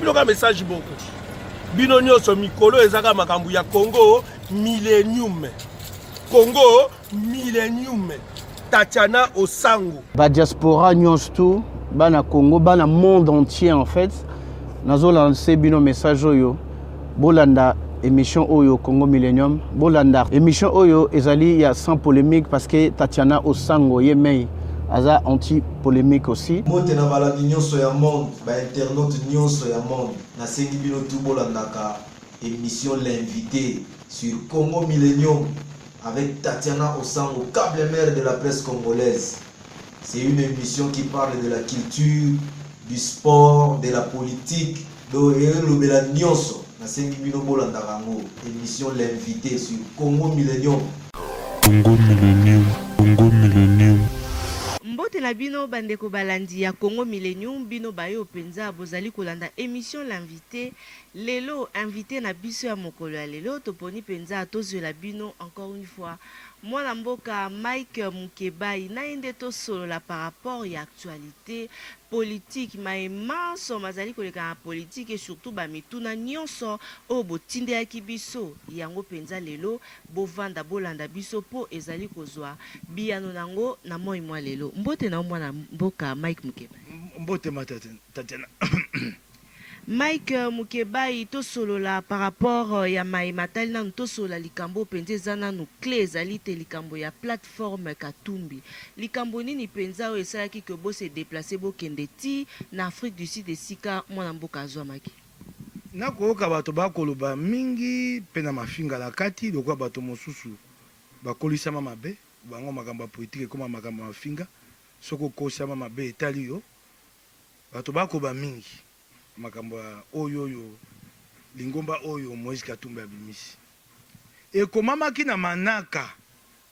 Bino ka message moko. Bino nyonso mikolo ezaka makambo ya Congo Millennium. Congo Millennium. Tatiana Osango. Ba diaspora nyonso tout bana Congo bana monde entier en fait nazo lancer bino message oyo bolanda émission oyo Congo Millennium bolanda émission oyo ezali ya sans polémique parce que Tatiana Osango ye mei aza anti polémique aussi. Mbote na balandi nionso ya monde, ba internautes nionso ya monde, nasengi bino tout bolandaka emission l'invite sur Congo Millenium avec Tatiana Osango, câble mère de la presse congolaise. C'est une emission qui parle de la culture, du sport, de la politique, donc elobela nionso. Nasengi bino bolandaka yango, emission l'invite sur Congo Millenium. Congo Millenium, Congo Millenium. Mbote na bino ba ndeko balandi ya Congo Millenium, bino bayo penza bozali kolanda emission l'invite. Lelo invite na biso ya mokolo ya lelo toponi penza tozwela bino encore une fois mwana mboka Mike Mukebayi na ye nde tosolola par rapport ya actualite politique maye manso mazali koleka na politique et surtout ba mituna nionso oyo botindelaki biso yango penza lelo bovanda bolanda biso po ezali kozua biyano nango na moyi mwa lelo. Mbote na yo mwana mboka Mike Mukebayi. Mbote ma Tatiana. Mike Mukebayi tosolola par rapport ya maye matali nanu tosolola likambo oyo penza eza nanu cle ezali te likambo ya plateforme Katumbi likambo nini penza oyo esalaki que bo se deplacer bokende ti na Afrique du Sud esika mwana mboka azuamaki? Nakoyoka bato bakoloba mingi mpe na mafinga na kati, lokola bato mosusu bakolisama mabe, bango makambo ya politiki ekoma makambo ya mafinga, soki okosama mabe etali yo. Bato bakoba mingi makambo ya oyo oyo lingomba oyo Moïse Katumbi abimisi. Ekomamaki na manaka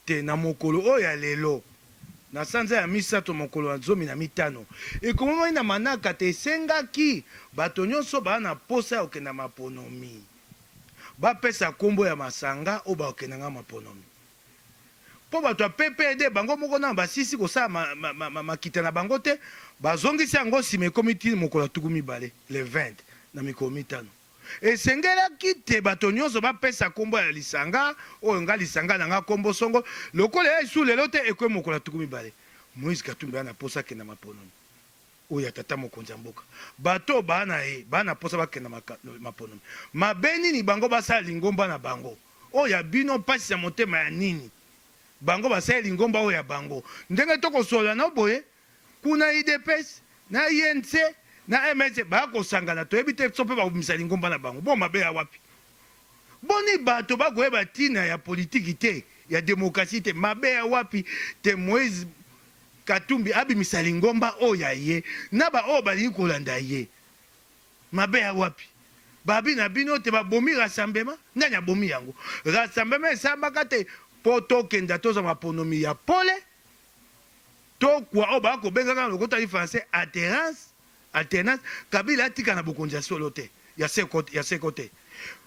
te na mokolo oyo ya lelo, na sanza ya misato mokolo ya 15, ekomamaki na manaka te esengaki bato nionso baa na posa ya kokenda maponomi bapesa kombo ya masanga oyo bakokenda nga maponomi. Mpo bato ya PPRD bango moko nanu basilisi kosala makita na bango te, bazongisi yango nsima ekomi tii mokolo ya 20, le 20, na mikolo mitano. Esengelaki te bato nionso bapesa kombo ya lisanga oyo nga lisanga na nga kombo songo, lokola eya lisusu lelo te ekomi mokolo ya 20. Moïse Katumbi aza na posa akenda maponomi oyo ya tata mokonzi ya mboka. Bato oyo baa na ye baa na posa bakenda maponomi. Mabe nini bango basala lingomba na bango? Oyo ya bino pasi ya motema ya nini? Bango basali lingomba oyo ya bango. Ndenge to kosolola na yo boye, kuna udps na UNC na MLC ba kosangana toyebi te soki pe bakobimisa lingomba na bango. Bongo mabe ya wapi? Boni bato ba koyeba tina ya politiki te, ya democratie te, mabe ya wapi te Moise Katumbi abimisa lingomba oyo ya ye na ba oyo balingi kolanda ye? Mabe ya wapi? Babi na bino te babomi rassemblement? Nani abomi yango? Rassemblement esalamaka te po tokenda tozwa maponomi ya pole to kua oyo ba kobengaka na lokota li français alterance, alternance, Kabila atika na bokonzi ya solo te, ya seko, ya seko te.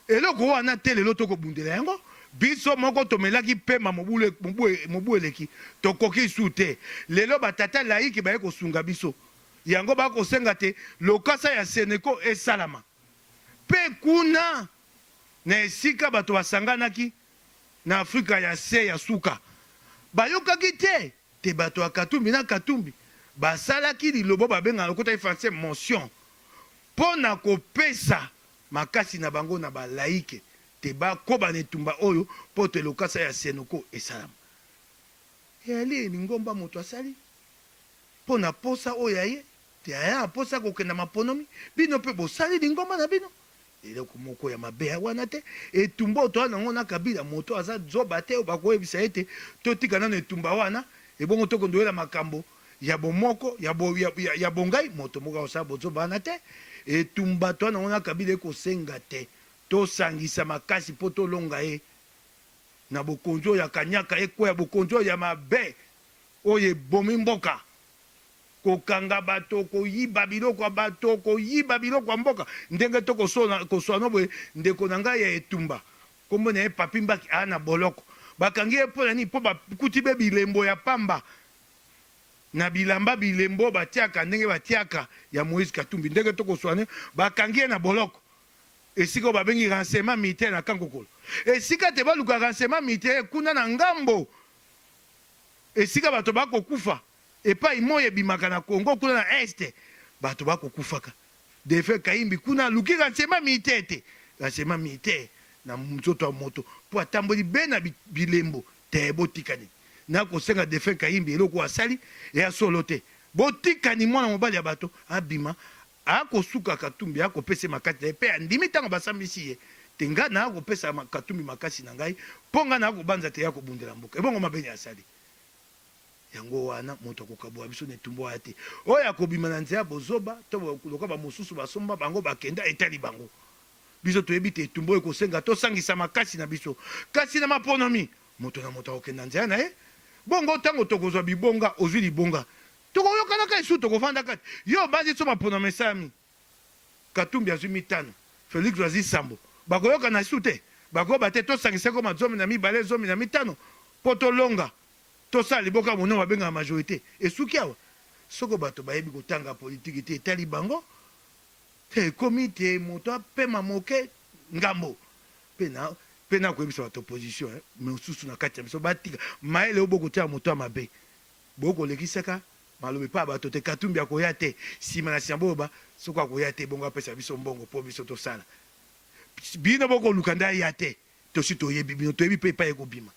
Eloko wana te lelo toko bundela yango. Biso moko tomelaki pema mobulu, mobu, mobu eleki. Tokoki lisusu te. Lelo ba tata laïque baye kosunga biso. Yango ba kosenga te lokasa ya Ceneco esalama. Pe kuna na esika bato basanganaki na Afrika ya se ya suka, bayokaki te te bato ya Katumbi na Katumbi basalaki liloba oyo babengaka na lokota ya français motion po na kopesa makasi na bango na ba laïques te bakoba na etumba oyo po te lokasa ya Ceneco esalama. Eyali lingomba moto asali. Mpo na posa oyo ya ye te aya na posa ya kokenda maponomi, bino mpe bosali lingomba na bino? Eloko moko ya mabe ya wana te. Etumba oyo toza nango na Kabila, moto aza zoba te oyo bakoyebisa ye te totika nanu etumba wana ebongo tokende oyela makambo ya bomoko ya, bo, ya, ya, ya bongai. Moto moko akosala bozoba wana te. Etumba toza nango na Kabila ekosenga te tosangisa makasi mpo tolonga ye na bokonzi oyo ya kanyaka ekweya, bokonzi oyo ya mabe. Oyo ebomi mboka. Kokanga bato, koyiba biloko ya bato, koyiba biloko ya mboka. Ndenge to koswana boye, ndeko na ngai ya etumba, kombo na ye Papy Mbaki, aa na boloko. Bakangi ye mpo na nini? Mpo bakuti be bilembo ya pamba. Na bilamba bilembo batiaka ndenge batiaka ya Moïse Katumbi ndenge toko soigner bakangi ye na boloko esika oyo babengi renseignement militaire na camp Kokolo esika te baluka renseignement militaire kuna na ngambo esika bato bakokufa epai moi ebimaka na Congo kuna na est bato bakokufaka Defunt Kahimbi kuna aluki renseignement militaire te renseignement militaire na nzoto ya moto mpo atamboli be na bilembo te botikani na kosenga defunt Kahimbi eloko oyo asali eya solo te botikani mwana mobali ya bato abima akosuka Katumbi akopesa ye makasi na ye mpe andimi ntango basambisi ye te nga na kopesa Katumbi makasi na ngai mpo nga na kobanza te ya kobundela mboka ebongo mabe nini asali Yango wana, moto akokabola biso na etumba wana te. Oyo akobima na nzela ya bozoba to lokola bamosusu basomba bango bakenda, etali bango. Biso toyebi te etumba oyo ekosenga tosangisa makasi na biso. Kasi na maponomi, moto na moto akokende na nzela na ye. Bongo tango tokozwa bibonga, ozwi libonga, tokoyokanaka lisusu, tokofandaka te. Yo obanzi so maponomi esalami, Katumbi azwi mitano, Felix azwi sambo, bakoyokana lisusu te? Bakoyeba te tosangisa ekoma 12, 15 mpo tolonga. Tosala liboka ya monene babengaka majorite. Esuki awa? Soko bato bayebi kotanga politiki te etali bango te. Ekomi te moto apema moke ngambo. Pe na pe nakoyebisa bato opposition eh, mosusu na kati ya biso batika mayele oyo bokotia moto ya mabe. Bokolekisaka maloba epai ya bato te Katumbi akoya te. Sima na sima boloba soko akoya te bongo apesa biso mbongo po biso tosala. Bino bokoluka nde aya te. Tosi toyebi bino, toyebi pe epai ekobima.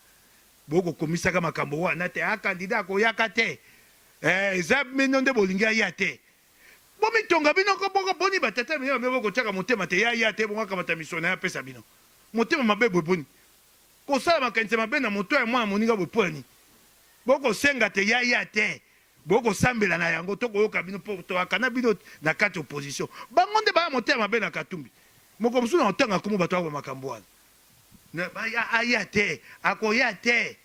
Boko komisaka makambo wana te ah candidat akoyaka te eh eza bino nde bolingi aya te bomitonga bino ko boko boni ba tata minene mabe boko tiaka motema te ye aya te bongo akamata misolo naye apesa bino motema mabe boye boni kosala makanisi ya mabe na moto ya mwana moninga boye pona nini boko senga te ye aya te boko sambela na yango tokoyoka bino po toyaka na bino na kati opposition bango nde baya motema mabe na katumbi moko mosusu na otanga kombo bato ba makambo wana Aya te, akoya te.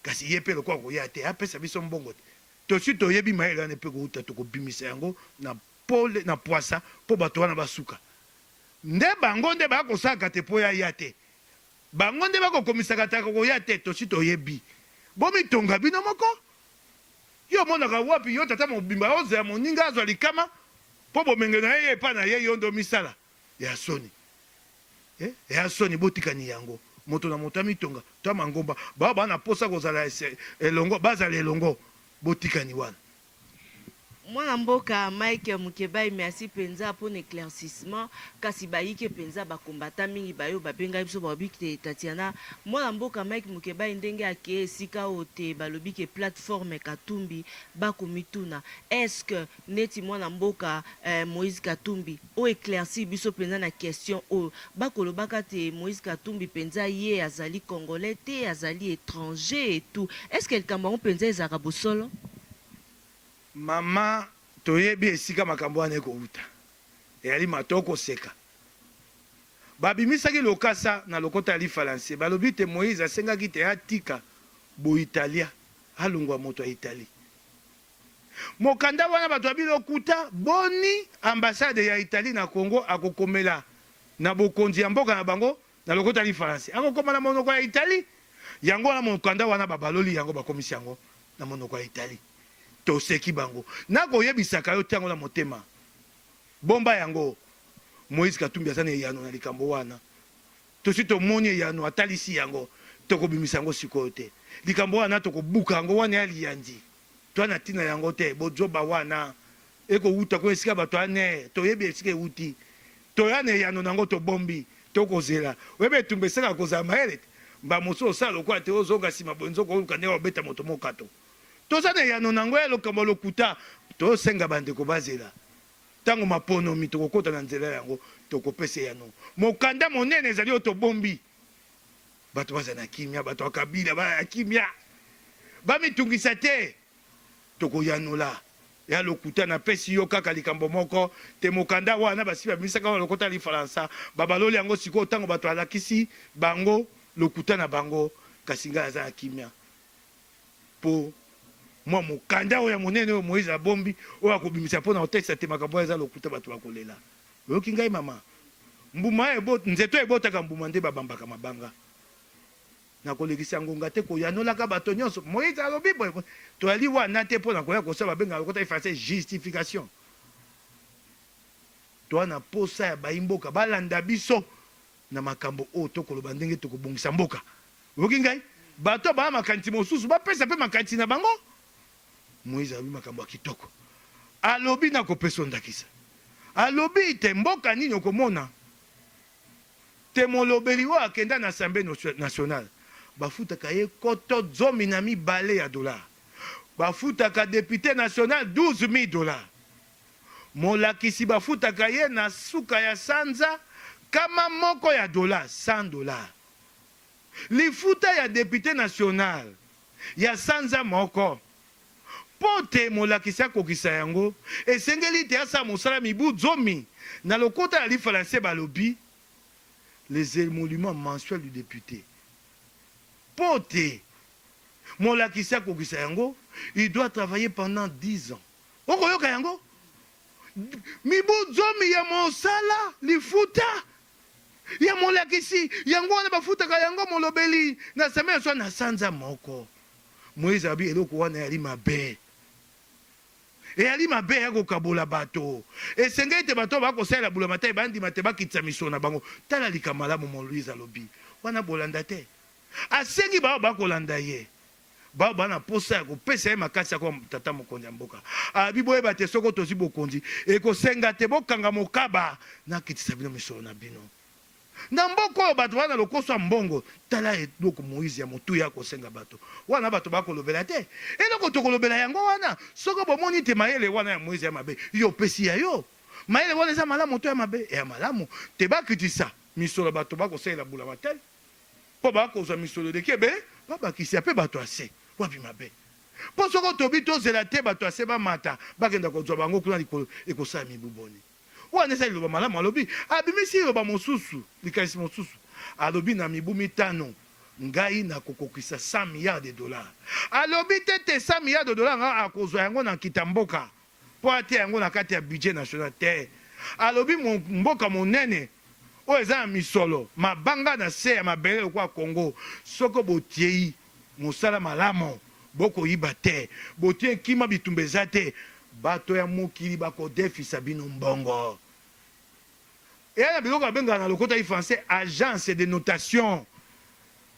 Kasi ye mpe lokola akoya te, apesa biso mbongo te. Tosi toyebi mayele wana mpe kowuta, tokobimisa yango na pole, na pwasa mpo bato wana basuka. Nde bango nde bakosalaka te mpo ye aya te. Bango nde bakokomisaka te akoya te. Tosi toyebi. Bomitonga bino moko. Yo omonaka wapi yo tata mobimba ozela moninga azwa likama mpo bomengo na ye eye epai na ye, yo nde omisala? Ya soni. Eh eya soni botika ni yango moto na moto amitonga to mangomba bao ba na posa kozala elongo bazala elongo botika ni wana. Mwana mboka Mike Mukebayi merci penza pona eclaircissement kasi bayike penza ba combattant mingi bayo babengaki biso balobi te Tatiana mwana mboka Mike Mukebayi ndenge ake esika oyo te balobi ke plateforme Katumbi bakomituna est ce que neti mwana mboka Moise Katumbi O eclaircir biso penza na question oyo. Ba kolobaka te Moise Katumbi penza ye azali congolais te, azali etranger et tout. Est ce que likambo yango penza ezalaka bosolo? Maman toyebi esika makambo wana ekowuta. Eyali ma to koseka. Babimisaki lokasa na lokota ya lifalanse balobi te Moise asengaki te atika boitalia, alongwa moto ya Italie. Mokanda wana bato babi lokuta, boni ambassade ya Italie na Congo akokomela na bokonzi ya mboka na bango na lokota lifalanse? Akokoma na monoko ya Italie. Yango wana mokanda wana babaloli yango bakomisi yango na monoko ya Italie. Toseki bango. Nakoyebisaka yo tia yango na motema. Bomba yango. Moïse Katumbi aza na eyano na likambo wana. Tosi tomoni eyano, atalisi yango. Tokobimisa yango sikoyo te. Likambo wana tokobuka yango wana ya liyanzi. Toa na tina yango te. Bozoba wana eko wuta kuna esika bato ane toyebi esika ewuti. Toya na eyano na yango tobombi. Tokozela. Oyebi etumba esengaka kozala mayele te. Mbala mosusu osala lokola te ozonga sima boye nzoka oluka ndenge obeta moto mokato. Toza na eyano na yango ya lokambo ya lokuta. Tosenga bandeko bazela. Tango maponomi tokokota na nzela yango tokopesa eyano. Mokanda monene ezali oyo tobombi. Bato bazala na kimia, bato ya Kabila bazala na kimia. Bamitungisa te. Tokoyanola. Ya lokuta napesi yo kaka likambo moko te mokanda wana basi babimisaka na lokota ya lifalansa babaloli yango sikoyo tango bato alakisi bango lokuta na bango kasi ngai naza na kimia mpo mwa mokanda oyo ya monene oyo Moize abombi, oyo akobimisa mpo na kotalisa te makambo wana eza lokuta, bato bakolela. Oyoki ngai, mama? Mbuma ebo, nzete oyo ebotaka mbuma nde babambaka mabanga. Nakolekisa ngonga te koyanolaka bato nyonso. Moïse alobi boye, Toyali wana te mpo na koya kosala babengaka lokota ya français justification. Toa na posa ya bayi mboka balanda biso na makambo oyo tokoloba ndenge tokobongisa mboka. Oyoki ngai? Bato oyo baa makanisi mosusu bapesa mpe makanisi na bango. Moïse alobi makambo ya kitoko. Alobi, Nakopesa yo ndakisa. Alobi te mboka nini okomona te molobeli oyo akenda na Assemblee nationale bafutaka ye koto 12 ya dollars. Bafutaka depute national 12.000 dollars. Molakisi bafutaka ye na suka ya sanza 100 ya dollars, 100 dollars. Lifuta ya depute national ya sanza moko, mpo te molakisi akokisa yango, esengeli te asala mosala mibu zomi. Na lokota ya lifalanse balobi, les emoluments mensuels du depute. Mpo te molakisi akokisa yango, il doit travailler pendant 10 ans. Okoyoka yango? Mibu zomi ya mosala, lifuta ya molakisi, yango wana bafutaka yango molobeli na Assemblee nationale na sanza moko. Moïse alobi eloko wana eyali mabe. Eyali mabe ya kokabola bato. Esengeli te bato oyo bakosalela bulamatari bandima te bakitisa misolo na bango. Tala likambo malamu Moïse alobi wana, bolanda te. Asengi baoyo bakolanda ye. Baoyo ba na mposa ya kopesa ye makasi akoma tata mokonzi ya mboka. Alobi, Boyeba te soko tozwi bokonzi, ekosenga te bokanga mokaba, nakitisa bino misolo na bino. Na mboka oyo bato ba na lokoso ya mbongo, tala eloko Moize ya motuya akosenga bato. Wana bato bakolobela te. Eloko tokolobela yango wana, soko bomoni te mayele wana ya Moize ya mabe, yo opesi ya yo. Mayele wana eza malamu to ya mabe? Ya malamu. Te bakitisa misolo ya bato bakosalela bulamatari. Mpo bakozwa misolo eleki ebele, babakisia mpe bato ya se. Wapi mabe? Mpo soko tobi tozela te bato ya se bamata, bakenda kozwa bango kuna likolo, ekosala mibu boni? Wana eza liloba malamu alobi. Abimisi liloba mosusu, likanisi mosusu. Alobi na mibu mitano, ngai nakokokisa 100 milliards de dollars. Alobi te te 100 milliards de dollars yango akozwa yango na nkita mboka mpo atia yango na kati ya budget national te. Alobi mboka monene oyo eza na misolo, mabanga na se ya mabele lokola Congo, soko botiei mosala malamu, bokoyiba te, botie nkima bitumba eza te, bato ya mokili bakodefisa bino mbongo. Eya na biloko babengaka na lokota ya français agence de notation.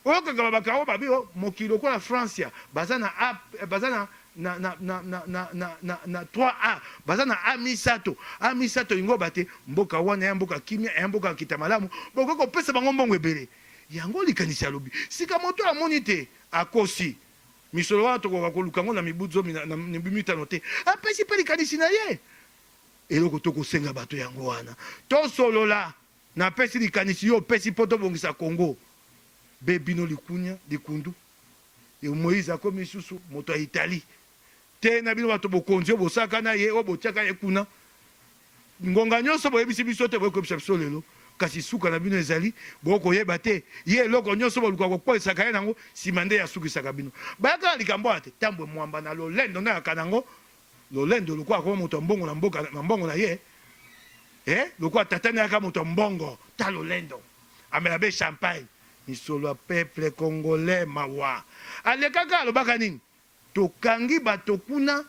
Oyokaka babaka oyo babi oh, mokili lokola Francia baza na A, baza na na na na na na na na na 3A, baza na A misato. A misato elingi koloba te mboka wana ya mboka kimia, ya mboka nkita malamu, bokoki kopesa bango mbongo ebele. Yango likanisi alobi. Sika moto oyo amoni te akosi. Misolo wana tokoka koluka yango na mibu zomi na mibu mitano te. Apesi mpe likanisi na ye. Eloko tokosenga bato yango wana. Tosolola. Napesi likanisi, yo opesi mpo tobongisa Congo. Be bino likunya, likundu. E Moïse akomi lisusu moto ya Italie. Te na bino bato bokonzi oyo bosalaka na ye, oyo botiaka ye kuna. Ngonga nyonso boyebisi biso te, boye koyebisa biso lelo. Kasi suka na bino ezali, bokoyeba te. Ye eloko nyonso boluka kokweisaka ye nango, sima nde ye asukisaka bino. Bayaka na likambo wana te. Tambwe Mwamba na lolendo nde ayaka nango. Lolendo lokola akoma moto ya mbongo na mboka na mbongo na ye. Eh, lokola tata na ye aka moto ya mbongo, ta lolendo. Amela be champagne. Misolo ya peuple congolais mawa. Alekaka alobaka nini? Tokangi bato kuna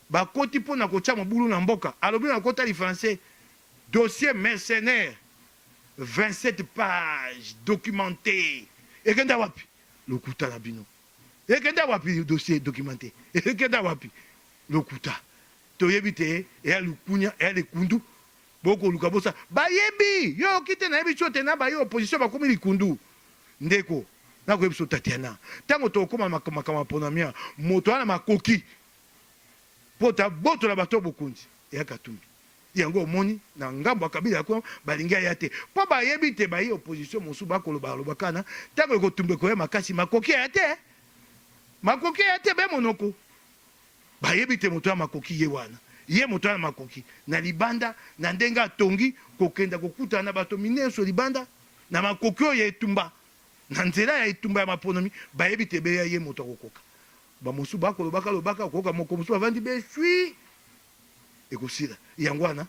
bakoti mpo na kotia mobulu na mboka. Alobi na lokota lifalanse, dossier mercenaire 27 pages documentées. Ekenda wapi? Lokuta na bino. Ekenda wapi dossier documenté? Ekenda wapi? Lokuta. Toyebi te eya lukunya, eya likundu. Bokoluka bosa bayebi yo oyoki te nayebi biso te na baye opposition bakomi likundu. Ndeko nakoyebi biso Tatiana tango tokokoma makambo ya ponamia moto wana makoki po ta botola bato bokonzi ya Katumbi. Yango omoni na ngambo ya Kabila kuna balingi aya te po bayebi te baye opposition mosusu bakoloba loba kana tango ekotumba ekoya makasi makoki aya te makoki aya te be monoko. Bayebi te moto ya makoki ye wana. Ye moto ya makoki na libanda, na ndenge atongi kokenda kokutana na bato minenso libanda, na makoki oyo ya etumba, na nzela ya etumba ya maponomi, bayebi te beya ye moto akokoka. Bamosusu bakolobaka lobaka, okoyoka moko mosusu avandi be swi, ekosila. Yango wana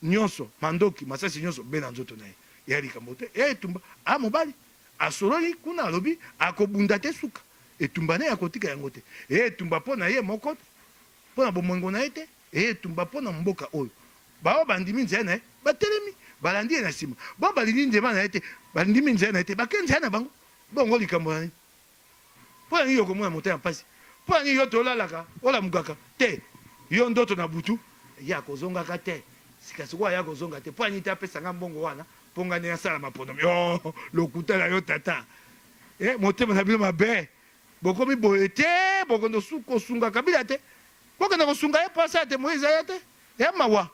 nyonso, mandoki, masasi nyonso be na nzoto na ye. Eya likambo te, eya etumba. A mobali. Asololi kuna alobi akobunda te suka etumba naye akotika yango te eye etumba po na ye moko te po na bomongo na ye te eye etumba po na mboka oyo ba oyo bandimi nzela na ye batelemi balandi ye na sima ba oyo balingi nzema na ye te bandimi nzela na ye te bake nzela na bango bongo likambo na nini po na nini yo okomona motema pasi po na nini yo tolalaka olamukaka te yo ndoto na butu ye akozongaka te sika sikoyo aya kozonga te po na nini te apesa nga mbongo wana Po nga nde nasala maponomi oh lokuta na yo tata eh motema na bino mabe bokomi boye te bokende kosunga kabila te bokende kosunga ye po asala te moise aya te ya mawa.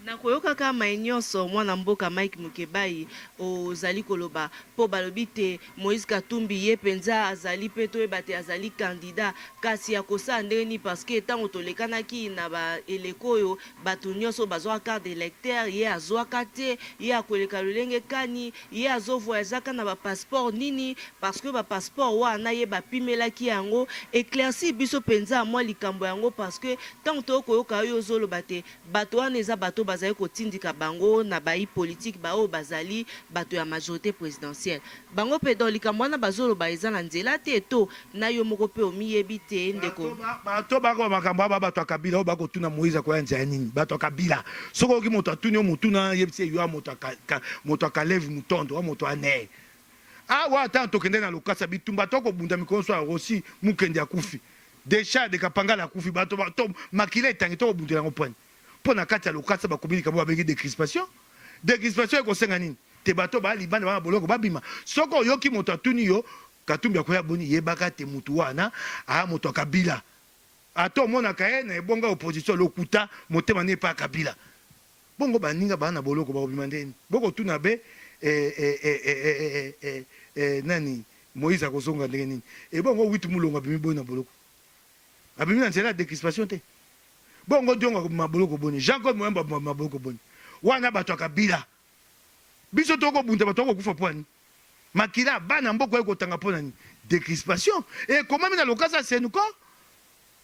Na koyokaka maye nionso mwana mboka Mike Mukebayi ozali koloba po balobi te Moïse Katumbi ye penza azali pe toyeba te azali candidat kasi akosala ndenge nini parce que tango tolekanaki na ba eleko oyo Batu nionso oyo bazwaka carte d'electeur ye azwaka te, ye akoleka lolenge kani, ye azo voyageaka na ba passeport nini parce que ba passeport wana ye ba pimelaki ye yango, eclaircir biso penza mwa likambo yango parce que tango tozo koyoka yo ozo loba te batu wana eza batu oyo bazali kotindika bango na bayi politique ba oyo bazali batu ya majorite presidentielle bango pe donc likambo wana bazo loba eza na nzela te to Na yo moko pe omiyebi te ndeko. Bato bako makambo aba bato ya kabila oyo bakotuna Moïse akoya nzela nini? Bato ya kabila soki oyoki moto atuni yo motuna yebisi ye yo moto ya moto ya Kalev Mutondo wa moto ya ne awa ata tokende na lokasa bitumba to kobunda mikolo nyonso ya Rossy Mukendi akufi Deschard de Kapangala akufi bato to makila etangi to kobundela yango pwani mpo na kati ya lokasa bakomi likambo babengi decrispation decrispation ekosenga nini te bato ba libanda ba boloko babima soki oyoki moto atuni yo Katumbi akoya boni yebaka te mutu wana aa moto ya kabila ata omonaka ye na ebonga ya opposition lokuta motema ne epa ya kabila bongo baninga baa na boloko bakobima ndeni boko tuna be eh, eh, eh, eh, eh, eh, eh, nani Moïse akozonga ndenge nini ebongo wit mulongo abimi boni na boloko abimi na nzela ya decrispation te bongo diongo akobima boloko boni Jean Claude Moyambo abima boloko boni wana bato ya kabila biso tokobunda bato bakokufa mpo ani Makila ya bana mboka eko tanga pona nini? Decrispation ekomami na lokasa ya Cenco.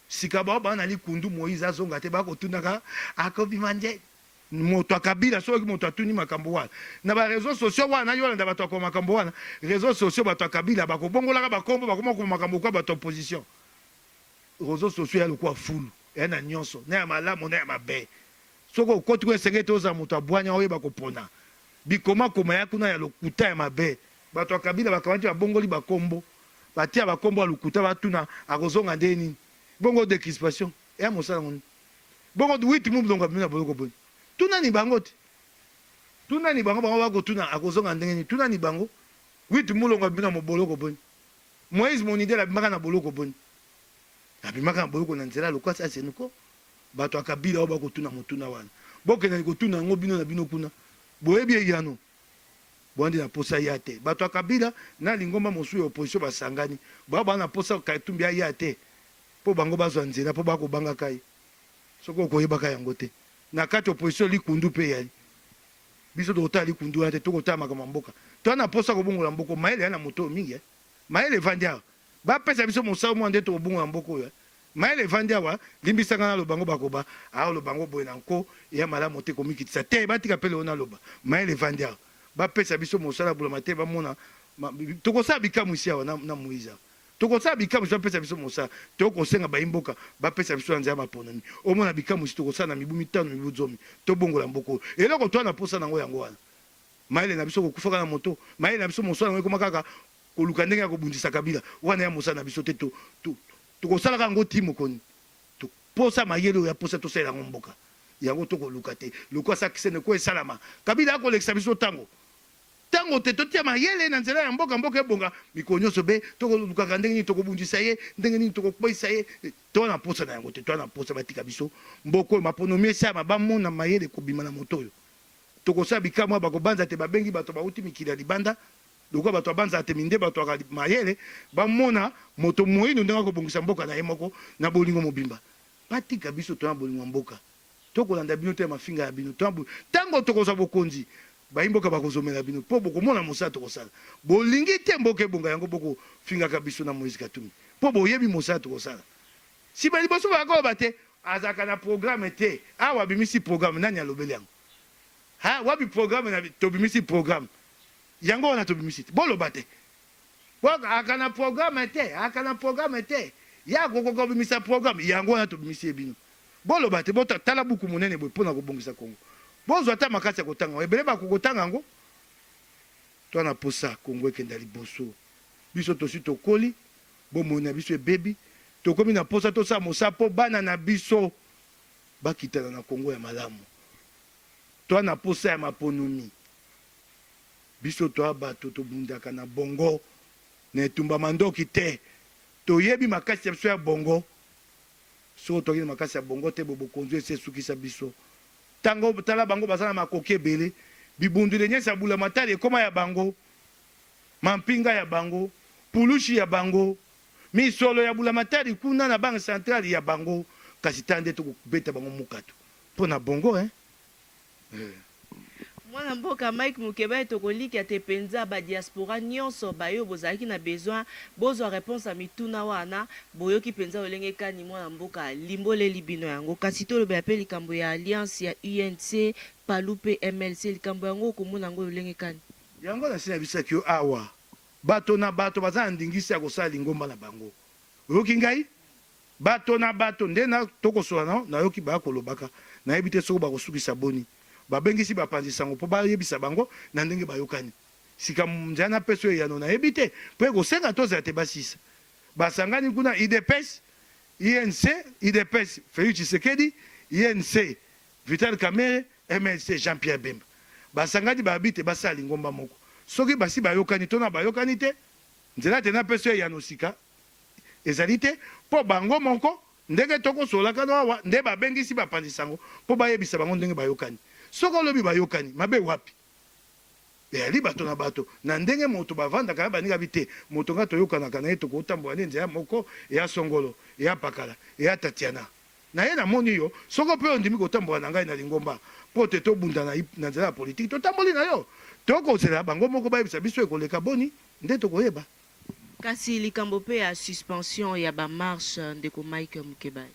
Sika bao baa na likundu Moïse azonga te ba kotunaka akobima nde moto ya Kabila soki moto atuni makambo wana na ba reseaux sociaux wana yo olanda bato ya makambo wana reseaux sociaux bato ya Kabila bakobongolaka bakombo bakoma koma makambo kwa bato ya opposition reseaux sociaux ya lokola fulu ya na nyonso na ya malamu na ya mabe Soki okoti kuna esengeli te ozala moto ya bwanya oyeba kopona bikomakoma ya kuna ya lokuta ya mabe. Bato ya Kabila bakamati babongoli ba kombo batia ba kombo ya lokuta batuna akozonga ndenge nini? Bongo decrispation eya mosala ngo nini? Bongo wit mubdongo abimi na boloko boni? Tuna ni bango te. Tuna ni bango bango bakotuna akozonga ndenge nini? Tuna ni bango wit mulongo abimi na moboloko boni? Moïse Monidel abimaka na boloko boni? Abimaka na boloko na nzela lokwasi azenuko. Bato ya Kabila oyo bakotuna motuna wana, bokende kotuna yango bino na bino kuna. Boyebi eyano? Boa nde na posa aya te. Bato ya Kabila na lingomba mosusu ya opposition basangani. Bao baza na posa Katumbi aya te po bango bazwa nzela po bakobangaka ye. Soki okoyebaka yango te. Na kati ya opposition likundu pe eyali. Biso tokotala likundu wana te, tokotala makambo ya mboka. Toza na posa kobongola mboka. Mayele eya na moto oyo mingi. Mayele evandi awa. Bapesa biso mosala mwa nde tokobongola mboka oyo. Mayele evandi awa, limbisa nga naloba yango bakoba ah oloba yango boye na nko eya malamu te komikitisa te batika pe lelo naloba mayele evandi awa bapesa biso mosala bulama te bamona tokosala bikamwisi awa na, na Moïse awa tokosala bikamwisi bapesa biso mosala tokosenga bayi mboka bapesa biso na nzela maponomi omona bikamwisi tokosala na mibu mitano mibu zomi tobongola mboka oyo eloko toa na posa nango yango wana mayele na biso kokufaka na moto mayele na biso mosala yango ekoma kaka koluka ndenge ya kobundisa Kabila wana ya mosala na biso te to, to, Tokosalaka yango tii mokoni to posa mayele oyo ya posa tosalela yango mboka yango tokoluka te lokola sa kisene ko esalama Kabila akolekisa biso tango tango te totia mayele na nzela ya mboka mboka ebonga mikolo nyonso be tokolukaka ndenge nini tokobundisa ye ndenge nini tokokweisa ye toa na posa na yango te toa na posa batika biso mboka oyo maponomi esalama bamona mayele kobima na moto oyo tokosala bikamwa bakobanza te babengi bato bauti mikili ya libanda Lokola bato ya banza te minde bato ya mayele bamona moto moindo ndenge akobongisa mboka na ye moko na bolingo mobimba. Batika biso toza na bolingo ya mboka. Tokolanda bino te ya mafinga ya bino. Tango tokozwa bokonzi bayi mboka bakozomela bino po bokomona mosala tokosala. Bolingi te mboka ebonga yango boko fingaka biso na Moise Katumbi po boyebi mosala tokosala. Sima liboso bakoloba te azalaka na programme te awa abimisi programme nani alobeli yango? Ha wapi programme na tobimisi programme? Yango wana tobimisi te. Boloba te. Aka na programme te, aka na programme te. Ye akokoka kobimisa programme. Yango wana tobimisi ye bino. Boloba te, bota tala buku monene boye mpo na kobongisa Congo. Bozwa ata makasi ya kotanga yango. Ebele bakoki kotanga yango. Toa na posa Congo ekenda liboso. Biso tosi tokoli, bomoi na biso ebebi, tokomi na posa tosala mosala mpo bana na biso bakitana na Congo ya malamu. Toa na posa ya maponomi. Biso toa bato tobundaka na bongo, na etumba mandoki te. Toyebi makasi ya biso ya bongo. Soko toaki na makasi ya bongo te, bo bokonzi oyo esi esukisa biso. Tango tala bango baza na makoki ebele, bibundeli nyonso ya bulamatari ekoma ya bango, mampinga ya bango, pulushi ya bango, misolo ya bulamatari kuna na banque centrale ya bango, kasi tala nde toko beta bango mukatu po na bongo hein eh. Mwana mboka Mike Mukebayi tokolikia te penza ba diaspora nionso baye bozalaki na besoin bozwa reponse ya mituna wana boyoki penza lolenge kani mwana mboka alimboleli bino yango kasi tolobela pe likambo ya alliance ya UNC, Palu pe MLC likambo yango okomona yango lolenge kani? Yango nasi nayebisaki yo awa bato na bato baza na ndingisa ya kosala lingomba na bango oyoki ngai? Bato na bato nde na tokosola na nayoki ba kolobaka nayebi te soko bakosukisa boni. Babengisi bapanzi sango mpo bayebisa bango na ndenge bayokani. Sika nzela napesa yo eyano nayebi te mpo ekosenga tozela te basisa. Basangani kuna udps, UNC, udps Felix Tshisekedi, UNC Vital Kamerhe, MLC Jean Pierre Bemba. Basangani babi te basala lingomba moko. Soki basi bayokani to na bayokani te, nzela te napesa yo eyano sika Ezali te mpo bango moko, ndenge tokosololaka no awa, nde babengisi bapanzi sango mpo bayebisa bango ndenge bayokani. Soki olobi bayokani, mabe wapi? Eyali bato na bato, na ndenge moto bavandaka na baninga bi te, moto nga toyokanaka na ye tokotambola nde nzela moko, eya songolo, eya pakala, eya Tatiana. Na ye namoni yo, soko mpe ondimi kotambola na ngai na lingomba mpo te tobunda na na nzela ya politiki, totamboli na yo. Tokozela bango moko bayebisa biso ekoleka boni, nde tokoyeba. Kasi likambo pe ya suspension ya ba marche ndeko Mike Mukebayi.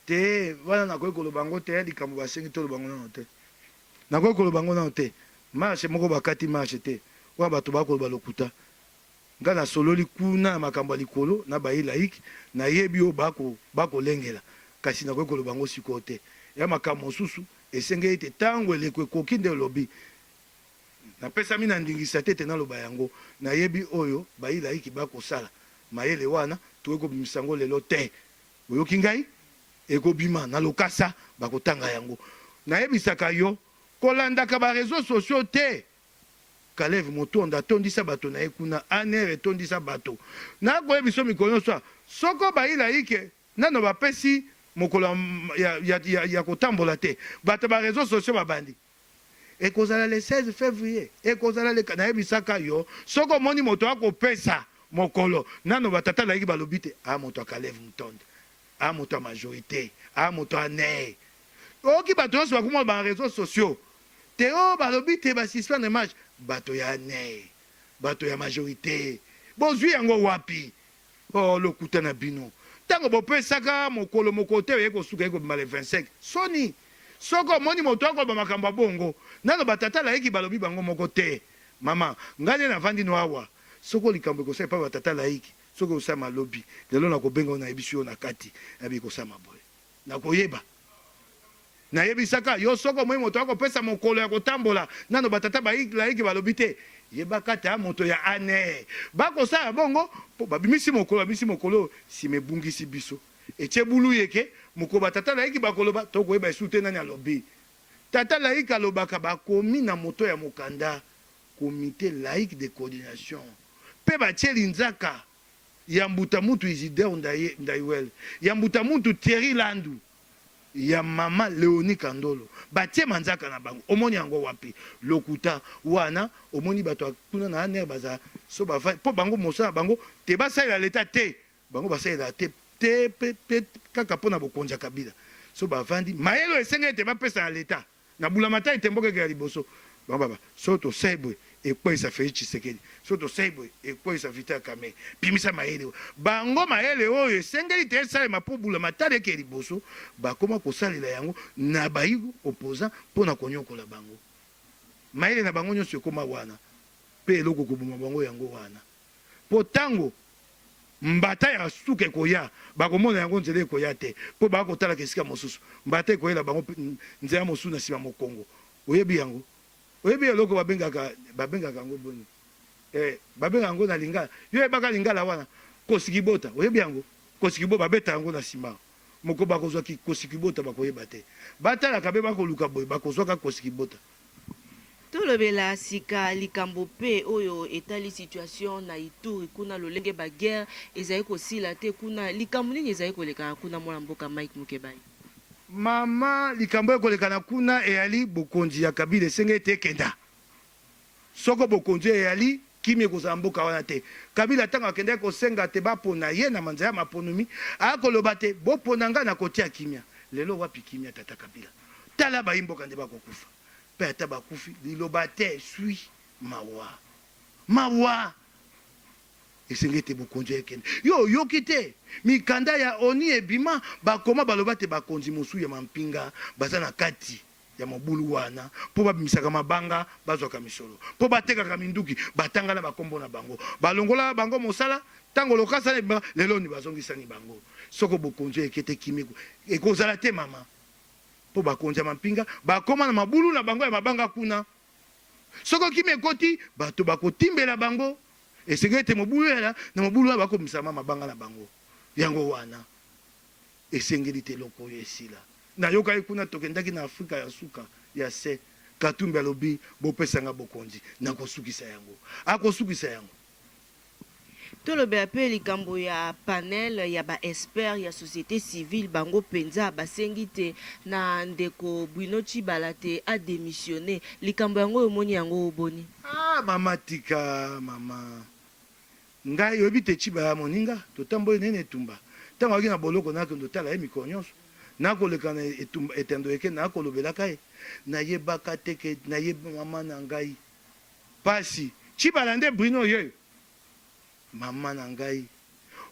Te wana nakoki koloba yango te likambo basengi toloba yango nano te nakoki koloba yango nano te marche moko bakati marche te wana bato bakoloba lokuta nga nasololi kuna na makambo ya likolo na bayi laïque nayebi oyo bako bakolengela kasi nakoki koloba yango sikoyo te ya makambo mosusu esengeli te tango eleko ekoki nde olobi Napesami na ndingisa te ete naloba yango. Nayebi oyo bayi-laiki bakosala. Mayele wana, tokoki kobimisa yango lelo te. Oyoki ngai? Ekobima na lokasa, bakotanga yango. Nayebisaka yo, kolandaka ba reseaux sociaux te. Kalev Mutondo atondisa bato na ye kuna, ANR etondisa bato. Nakoyebisa yo mikolo nyonso awa, soko bayi-laike nano bapesi mokolo ya, ya, ya, ya kotambola te, bato ya ba reseaux sociaux babandi. Ekozala le 16 fevrier, ekozala le nayebisaka yo soki omoni moto akopesa mokolo nano ba tata laiki balobi te a moto ya Kalev Mutondo a moto ya majorite a moto ya ne oyoki bato nyonso bakoma ba reseaux sociaux te o balobi te ba suspendre match bato ya ne bato ya majorite bozwi yango wapi Oh lokuta na bino. Tango bopesaka mokolo mokote oye kosuka ye kobima le 25. Soni. Soki omoni moto akoloba makambo ya bongo, nano ba tata laiki balobi bango moko te. Mama, ngai nde navandi no awa. Soko likambo ekosala epai ba tata laiki, soki ekosalema lobi, lelo nakobenga yo nayebisi yo na kati, nayebi ekosalema boye. Nakoyeba. Nayebisaka yo soki omoni moto akopesa mokolo ya kotambola nano ba tata ba laiki balobi te yebaka te moto ya anr bakosala bongo po babimisi mokolo babimisi mokolo oyo sima ebungisi biso etie bulu yeke mokolo ba tata laiki bakoloba tokoyeba lisusu te nani alobi tata laiki alobaka bakomi na moto ya mokanda comite laïque de coordination pe batie linzaka ya mbuta mutu Isidore Ndaywel ya mbuta mutu Thierry Landu ya maman Leonie Kandolo batie manzaka na bango omoni yango wapi lokuta wana omoni bato ya kuna na ANR baza so bavandi po bango mosala na bango te basalela l'etat te bango basalela te te pe pe kaka pona bokonzi ya Kabila so bavandi mayele oyo esengeli ete bapesa na l'etat Na bulamatari te mboka ekela liboso. Bango baba soki tosali boye ekweyisa Felix Tshisekedi, soki tosali boye ekweyisa Vital Kamerhe. Bimisa mayele oyo. Bango mayele oyo esengeli te esalema mpo bulamatari ekee liboso, bakoma kosalela yango na bayi opposants mpo na konyokola bango. Mayele na bango nionso ekoma wana. Mpe eloko ekoboma bango yango wana. Mpo tango mbata ya suka ekoya, bakomona yango nzela ekoya te, mpo bakotalaka esika mosusu. Mbata ekoyela bango nzela mosusu na sima mokongo. Oyebi yango? Oyebi eloko babengaka, babengaka yango boni? Eh, babengaka yango na lingala. Yo oyebaka lingala wana? Kosikibota. Oyebi yango? Kosikibo, babetaka yango na sima. Mokolo bakozwa kosikibota, bakoyeba te. Batalaka mpe bakoluka boye, bakozwaka kosikibota. Tolobela sika likambo pe oyo etali situation na Ituri kuna lolenge ba guerre ezali kosila te kuna likambo nini ezali kolekana kuna mwana mboka Mike Mukebayi? Mama likambo ekolekana kuna eyali bokonzi ya Kabila esengeli ete ekenda soko bokonzi oyo eyali kimia ekozala mboka wana te Kabila tango akendaki kosenga te bapona ye na manzela ya maponumi akoloba te bopona nga nakotia kimia lelo wapi kimia tata Kabila tala bayi mboka nde bakokufa pe ata bakufi liloba te esui mawa mawa esengeli te bokonzi ekende yo oyoki te mikanda ya onu ebima bakoma baloba te bakonzi mosusu ya mampinga baza na kati ya mobulu wana po babimisaka mabanga bazwaka misolo po batekaka minduki batanga na bakombo na bango balongola bango mosala tango lokasa na ebima lelo oni bazongisani bango soko bokonzi ekete kimia ekozala te mama Mpo bakonzi ya mampinga bakoma na mabulu na bango ya mabanga kuna. Soko kimia ekoti, bato bakotimbela bango. Esengeli ete mobulu eyala, na mobulu wana bakobimisa ma mabanga na bango. Yango wana, esengeli te eloko oyo esila. Nayokaki kuna, tokendaki na Afrika ya suka ya se, Katumbi alobi, Bopesa ngai bokonzi, nakosukisa yango. Akosukisa yango. Tolobela pe likambo ya panel ya ba experts ya societe civile, bango penza basengi te na ndeko Bruno Tshibala te a demissionner. Likambo yango omoni yango boni? Ah mama tika mama ngai oyebi te Tshibala moninga totamboli naye na etumba tango azalaki na boloko nakende otala ye mikolo nionso nakoleka na etumba etando eke nakolobelaka ye nayebaka te ke naye mama na ngai Pasi. Tshibala nde Bruno yeyo. Maman na ngai.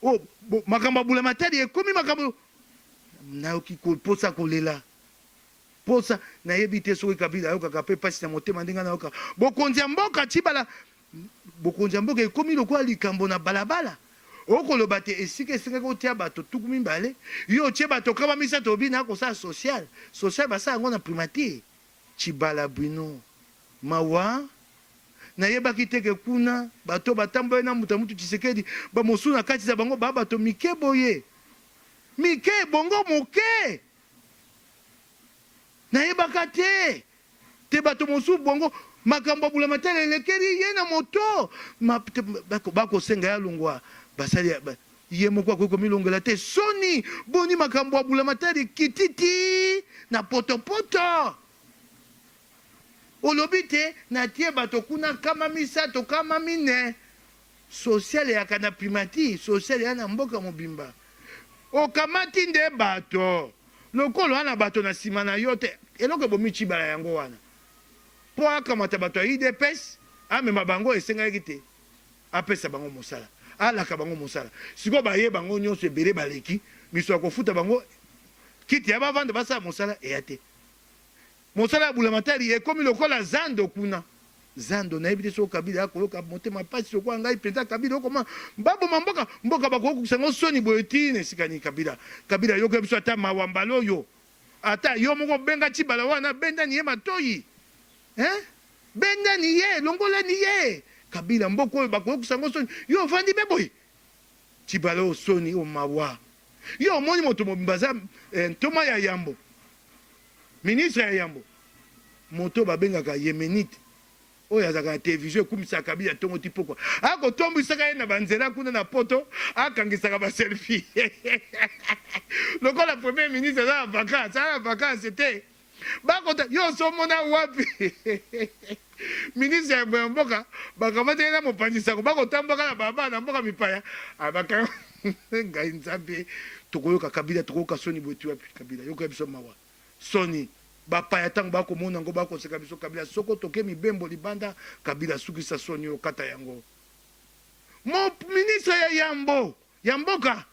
Oh, bo, makambo ya bulamatadi ekomi makambo nayoki ko, posa kolela. Posa nayebi te soki Kabila ayokaka pe pasi na motema ndenge nayoka. Bokonzi ya mboka Tshibala, bokonzi ya mboka ekomi lokola likambo na balabala. Okoloba te esika esengaki otia bato 20, yo otie bato 300 obi nakosala social. Social basala yango na primature. Tshibala Bruno. Mawa, nayebaki te ke kuna bato oyo batambolaki na Mbuta Mutu Tshisekedi, ba mosusu na kati na bango ba bato mike boye. Mike, bongo moke! Nayebaka te te bato mosusu bongo makambo ya bulamatari elekeli ye na moto. Ma, te, bako, bakosenga ye alongwa, basali ya, ba, ye moko akoki komilongela te. Soni! Boni makambo ya bulamatari ekiti tii na potopoto? Olobi te na tie bato kuna 300 400. Social eyaka na primature, social eya na mboka mobimba. Okamati nde bato lokola oa na bato na sima na yo te. Eloko ebomi Tshibala yango wana. Po akamata bato ya udps amema bango esengaki te apesa bango mosala, alaka bango mosala. Sikoyo baye bango nionso ebele baleki, misolo ya kofuta bango kiti ya bavanda basala mosala eya te. Mosala ya bulamatari ekomi lokola zando kuna. Zando nayebi te soki Kabila akoyoka motema pasi lokola ngai penza Kabila okoma baboma mboka mboka bakokokisa yango soni boye ti na esika nini Kabila Kabila yoka biso ata mawa mbala oyo ata yo moko benga Tshibala wana benda ni ye matoyi hein benda ni ye longola ni ye Kabila mboka oyo bakokokisa yango soni yo ovandi be boye Tshibala oyo soni oyo mawa yo omoni moto mobimba aza eh, ntoma ya yambo Ministre ya yambo, moto oyo babengaka Yemenite, oyo azalaka na television ekumisaka Kabila tongo ti pokwa, akotombwisaka ye na ba nzela kuna na poto, akangisaka ba selfie lokola premier ministre aza na vacances, aza na vacances te. Bakota yo osi omona wapi ministre ya yambo ya mboka bakamati ye na mopanzi sango bakotambwaka na balabala na mboka mipaya abaka ngai Nzambe tokoyoka Kabila tokoyoka soni boye ti wapi Kabila yoka biso mawa. Soni ba paya tango ba komona ngo ba koseka biso kabila soko toke mibembo libanda kabila sukisa soni oyo kata yango mon ministre ya yambo ya mboka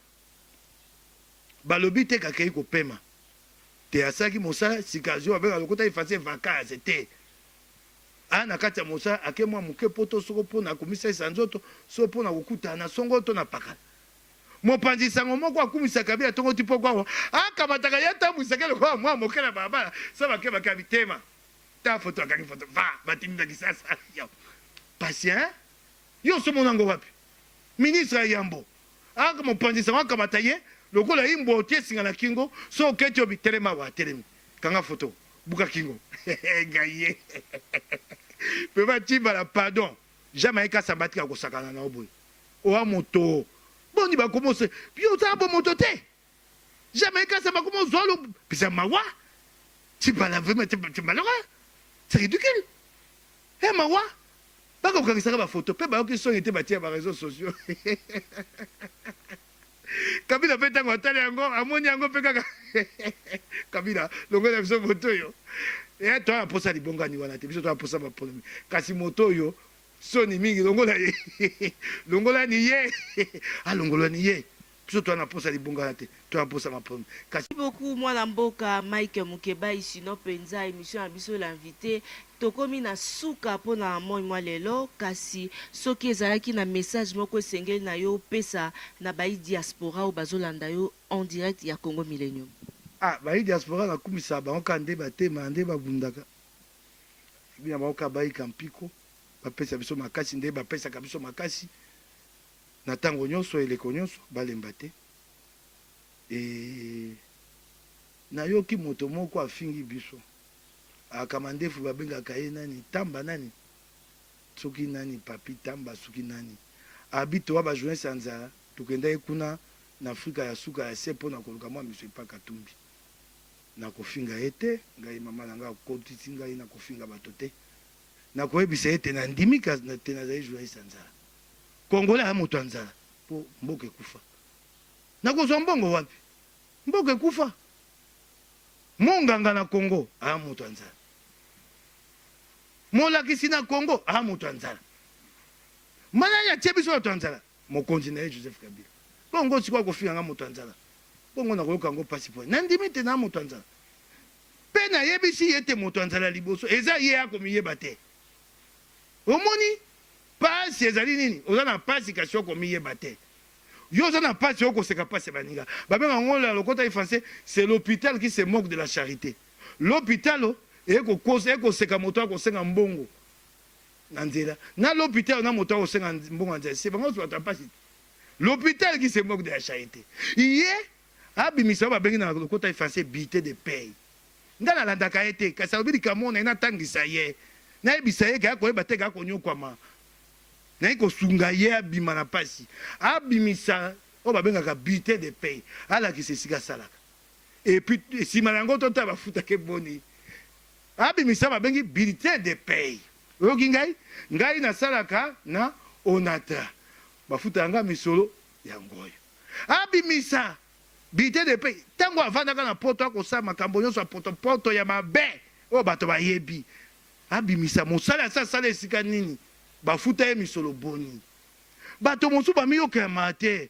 balobi te kakeyi kopema te asalaki mosala sika azwi babenga lokota efase vacance te. Aya na kati ya mosala, ake mwa moke poto soko mpo na komisalisa nzoto, soko mpo na kokutana na songo to na pakala. Mopanzi sango moko akumisa Kabila tongo ti pokwa awa, akamataka ye atambwisaka ye lokola mwa moke na balabala, sa bake bake abi tema, ta foto akangi foto va batindi na Kisasa. Yo pasi hein? Yo osi omona yango wapi? Ministre ya yambo aka mopanzi sango akamata ye lokola imbwa otie singa na kingo, soki oketi obi telema awa atelemi, kanga foto. Buka kingo ngai ye vraiment Tshibala pardon jamais Kasamba atika kosakana na yo boye oa moto boni bakomo se yo oza bo moto te jamais Kasamba komo zwa lo pesa mawa Tshibala vraiment Tshibala c'est ridicule eh mawa bakokangisaka ba photo pe bayoki soni te batia ba réseaux sociaux. Kabila pe tango atali yango amoni yango pe kaka Kabila longola biso moto oyo eh toa na posa libongani wana te biso toa na posa ba problème kasi moto oyo soni mingi longola ye longola ni ye alongola ni ye biso toa na posa libongana te toa na posa ma problème kasi Merci beaucoup mwana mboka Mike Mukebayi sinon penza emission na biso l'invite Tokomi na suka mpo na moi mwa lelo, kasi soki ezalaki na message moko esengeli na yo opesa na bayi diaspora oyo bazolanda yo en direct ya Congo Millenium. Ah bayi diaspora nakumisaka bango kaka nde batemaka nde babundaka ebi na bango kaka bayika mpiko bapesa biso makasi nde bapesaka biso makasi na tango nionso eleko nionso balemba te et nayoki moto moko afingi biso Aka mandefu babengaka ye nani tamba nani soki nani papy tamba soki nani abi toa ba journaliste ya nzala tokendaki kuna na afrika ya suka ya se pona koluka mwa miso epa katumbi nakofinga ye te ngai mama na ngai akotisi ngai nakofinga bato te nakoyebisa ye te nandimi te nazali journaliste ya nzala congolais aza moto ya nzala po mboka ekufa nakozwa mbongo wapi mboka ekufa Monganga na Congo aza moto ya nzala. Molakisi na Congo aza moto ya nzala. Manani atie biso bato ya nzala? Mokonzi na ye Joseph Kabila. Bongo sikoyo akofinga nga moto ya nzala? Bongo nakoyoka yango pasi po nandimi te naa moto ya nzala. Pe nayebisi ye te moto ya nzala ya liboso eza ye akomiyeba te. Omoni pasi ezali nini? Oza na pasi kasi okomiyeba te. Yo oza na pasi oko seka pasi ya baninga. Ba benga ngo na lokota ya français c'est l'hopital qui se moque de la charite. L'hopitalo eko kosa eko seka moto ako senga mbongo na nzela. Na l'hopitalo na moto ako senga mbongo na nzela se bango nionso bato ya pasi te. L'hopital qui se moque de la charite. Ye abimisa oyo ba bengi na lokota ya français bulletin de paie. Nga na landaka ye te kasi alobi likambo oyo naye natangisa ye. Nayebisa ye ke akoyeba te ke akonyokwama. Naye kosunga ye abima na pasi, abimisa oyo babengaka bulletin de paie, alakisa esika asalaka et puis sima na yango totala bafutaka ye boni. Abimisa babengi bulletin de paie. Oyoki ngai? Ngai nasalaka na Onatra, bafutaka ngai misolo yango oyo. Abimisa bulletin de paie tango avandaka na poto akosala makambo nyonso ya potopoto ya mabe oyo bato bayebi. Abimisa mosali asi asala esika nini? Bafuta ye misolo boni? Bato mosusu bamiyokelamaka te.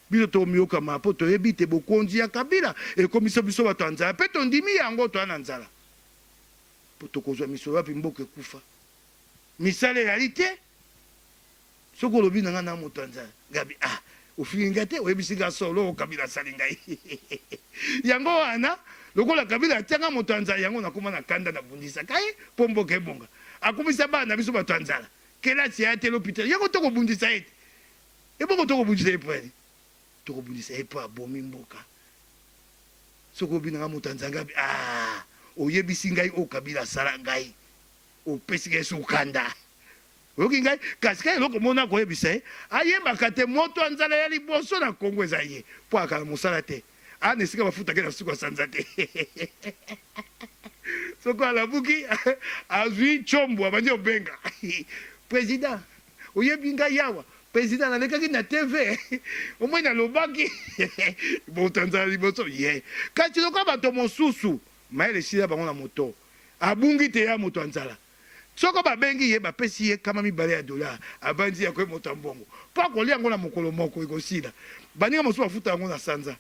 Biso tomiyokamaka mpo toyebi te bokonzi ya Kabila ekomisa biso bato ya nzala mpe tondimi yango. Toza na nzala mpo tokozwa misolo wapi? Mboka ekufa, misala eyali te. Soki olobi na nga na moto ya nzala, Gabi ah ofingi nga te, oyebisi nga solo oyo Kabila asali ngai. Yango wana lokola Kabila atia nga moto ya nzala, yango nakoma na kanda, nabundisaka ye po mboka ebonga. Akomisa bana na biso bato ya nzala, kelasi aya te, l'hopital, yango tokobundisa ye te. Ebongo tokobundisa ye po ya nini? Tokobundisa ye po abomi mboka. Soki olobi na nga moto ya nzala, Gabi ah oyebisi ngai oyo Kabila asala ngai, opesi ngai suku kanda. Oyoki ngai? Kasi kaka eloko moko nakoyebisa ye, ayebaka te moto ya nzala ya liboso na Congo eza ye, po akala mosala te, aa na esika bafutaka ye na suka sanza te. Soko alamuki azui tshombo abandi kobenga president, oyebi ngai awa president nalekaki na TV omoni nalobaki moto ya nzala liboso ye. Kasi lokola bato mosusu mayele esila bango na moto, abungi te ya moto ya nzala. Soko babengi ye, bapesi ye kama mibale ya dollar, abanzi ya koye moto ya mbongo po akolia yango na mokolo moko, ekosila. Baninga mosusu bafuta yango na sanza,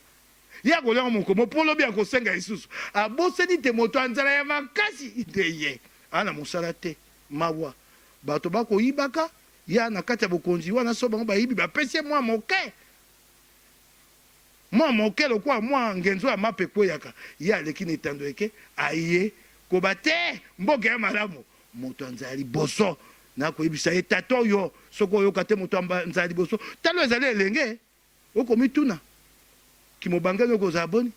ye akolia yango mokolo moko po lobi akosenga lisusu. Abosani te moto ya nzala ya makasi nde ye, aza na mosala te. Mawa. Bato bakoyibaka, ya na kati ya bokonzi wana, so bango bayibi, bapesi ye mwa moke. Mwa moke lokola mwa ngenzo ya mapa ekweyaka, ye aleki na etando eke, aye koba te, mboka ya malamu. Moto ya nzala liboso, nakoyebisa ye, tata oyo, soki oyoka te moto ya nzala liboso, tala oyo ezali elenge. Okomituna, Kimobange no ekozala boni?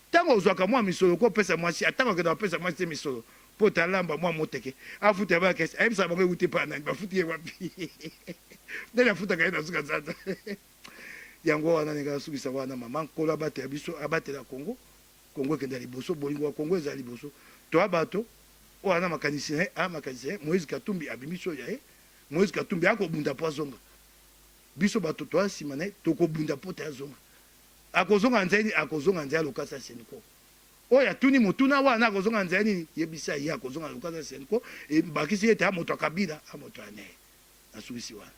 Ntango ozwaka mwa misolo, okopesa mwasi, atako akendaka kopesa mwasi te misolo mpo ete alamba mwa moteke, afuta bana kesi, ayebisaka bango ewuti epai ya nani, bafuti ye wapi? Nani afutaka ye na suka sanza? Yango wana ndenge nasukisa wana, mama, Nkolo abatela biso, abatela Congo, Congo ekenda liboso, bolingo ya Congo ezala liboso. Toa bato oyo aza na makanisi na ye, aa makanisi na ye, Moïse Katumbi abimisi oyo ya ye, Moïse Katumbi akobunda mpo azonga. Biso bato toa sima naye tokobunda po te azonga. Akozonga na nzela nini? Akozonga na nzela ya lokasa ya Cenco. Oyo atuni motuna wana akozonga na nzela nini? Yebisa ye akozonga na lokasa ya Cenco. Ebakisi ete a moto ya Kabila, a moto ya ANR. Nasukisi wana.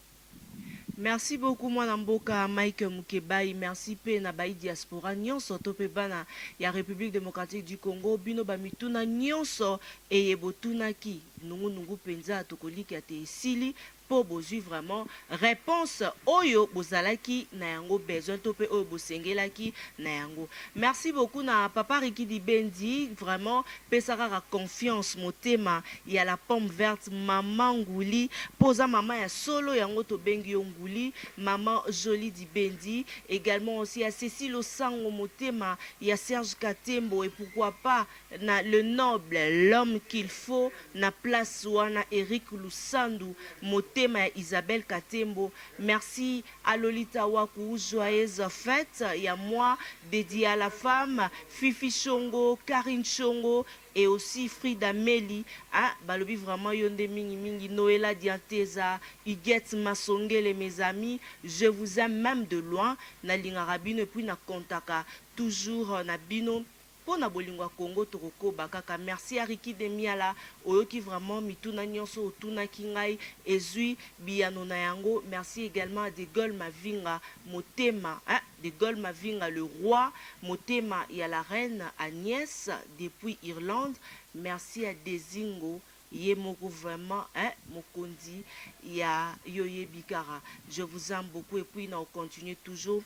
Merci beaucoup mwana mboka Mike Mukebayi, merci pe na bayi diaspora nionso to pe bana ya Republique democratique du Congo, bino ba mituna nionso eye botunaki nungu nungu penza tokolikia te esili po bozui vraiment reponse oyo bozalaki na yango besoin to pe oyo bosengelaki na yango. Merci beaucoup na papa Ricky Dibendi vraiment pesa kaka confiance motema ya la pomme verte maman Nguli po oza maman ya solo yango tobengi yo Nguli, maman Jolie Dibendi egalement aussi ya Cecile Osango motema ya Serge Katembo et pourquoi pas na le noble l'homme qu'il faut na place wana Eric Lusandu motema ya Isabelle Katembo merci à Lolita Waku joyeuse fete ya mois dedie à la femme Fifi Shongo Carine Shongo et aussi Frida Meli hein balobi vraiment yo nde mingi mingi Noella Dianteza Huguette Masongele mes amis je vous aime meme de loin nalingaka bino et puis na comptaka toujours na bino Pona bolingo ya Congo toko koba kaka merci ya Ricky de miala oyoki vraiment mituna nionso otunaki ngai ezui biyano na yango merci egalement à de Gaule Mavinga motema eh de Gaule Mavinga le roi motema ya la reine Agnès depuis Irlande merci à Dezingo ye moko vraiment eh mokonzi ya yoyebi kaka je vous aime beaucoup et puis nako continuer toujours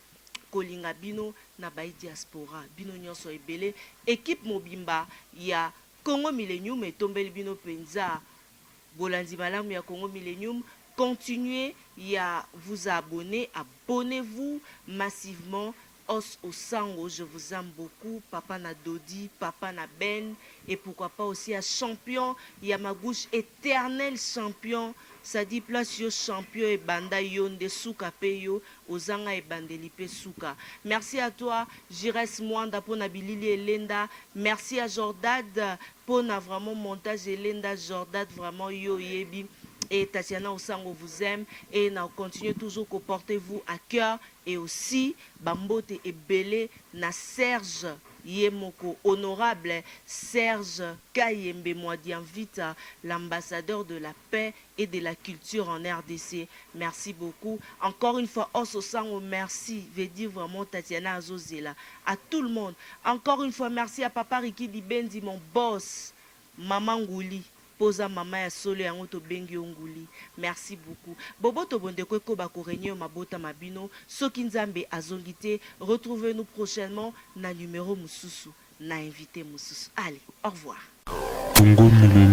kolinga bino na bayi diaspora bino nionso ebele equipe mobimba ya Congo Millenium etombeli bino penza bolandi malamu ya Congo Millenium continuer ya vous abonner abonnez vous massivement Os Osango je vous aime beaucoup papa na Dody papa na Ben et pourquoi pas aussi ya champion Yamagouche eternel champion ça dit place yo champion ebanda yo nde suka pe yo Ozanga ebandeli pe suka. Merci à toi Giresse Muanda pona bilili elenda, merci à Jordad pona vraiment montage elenda, Jordad vraiment yo oyebi et Tatiana Osango vous aime et na continuer toujours ko porter vous à cœur et aussi ba mbote ebele na Serge Ye moko honorable Serge Kayembe Muadianvita l'ambassadeur de la paix et de la culture en rdc merci beaucoup encore une fois Oso Sango merci veut dire vraiment Tatiana azo zela à tout le monde encore une fois merci à papa Ricky Dibendi mon boss maman Nguli po oza maman ya solo yango tobengi yo Nguli merci beaucoup boboto bondeko ekoba ko regner mabota ma bino soki Nzambe azongi te retrouve nous prochainement na numero mususu na invite mususu allez au revoir. Congo Millennium.